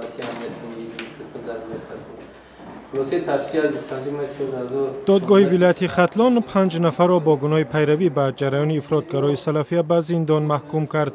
давлатии амнияти миллии Ҷумҳурии Тоҷикистон дар вилояти Хатлон. Хулосаи тафтишӣ аз 25 майи соли 2016 Додгоҳи вилояти Хатлон панҷ нафарро бо гуноҳи пайравӣ ба ҷараёни ифротгарои салафия ба зиндон маҳкум кард.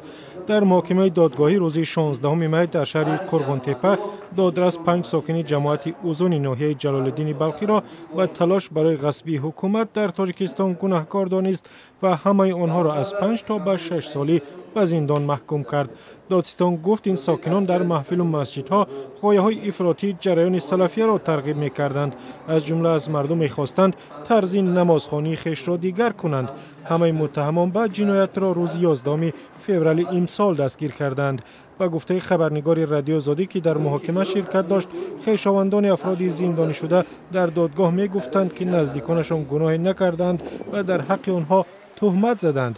Дар муҳокимаи додгоҳӣ рӯзи 16 май дар шаҳри Қурғонтеппа додрас панҷ сокини ҷамоати Узуни ноҳияи Ҷалолиддини Балхиро ба талош барои ғасби ҳукумат дар Тоҷикистон гунаҳкор донист ва ҳамаи онҳоро аз 5 то ба 6 солӣ ба зиндон маҳкум кард. Додситон гуфт, ин сокинон дар маҳфилу масҷидҳо ғояҳои ифротии ҷараёни салафияро тарғиб мекарданд, аз ҷумла аз мардум мехостанд тарзи намозхонии хешро дигар кунанд. Ҳамаи муттаҳамон ба ҷиноятро рӯзи 11 феврали имсол дастгир карданд. Ба гуфтаи хабарнигори Радио Озодӣ, ки дар муҳокима ширкат дошт, хешовандони афроди зиндонишуда дар додгоҳ мегуфтанд, ки наздиконашон гуноҳе накарданд ва дар ҳаққи онҳо туҳмат заданд.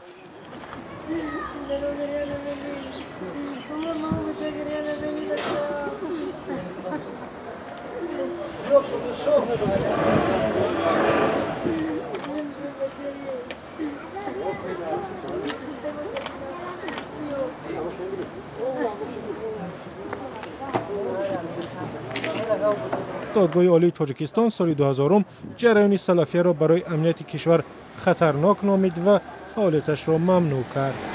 Додгоҳи Олии Тоҷикистон соли 2000 ҷараёни салафияро барои амнияти кишвар хатарнок номид ва фаъолияташро мамнӯъ кард.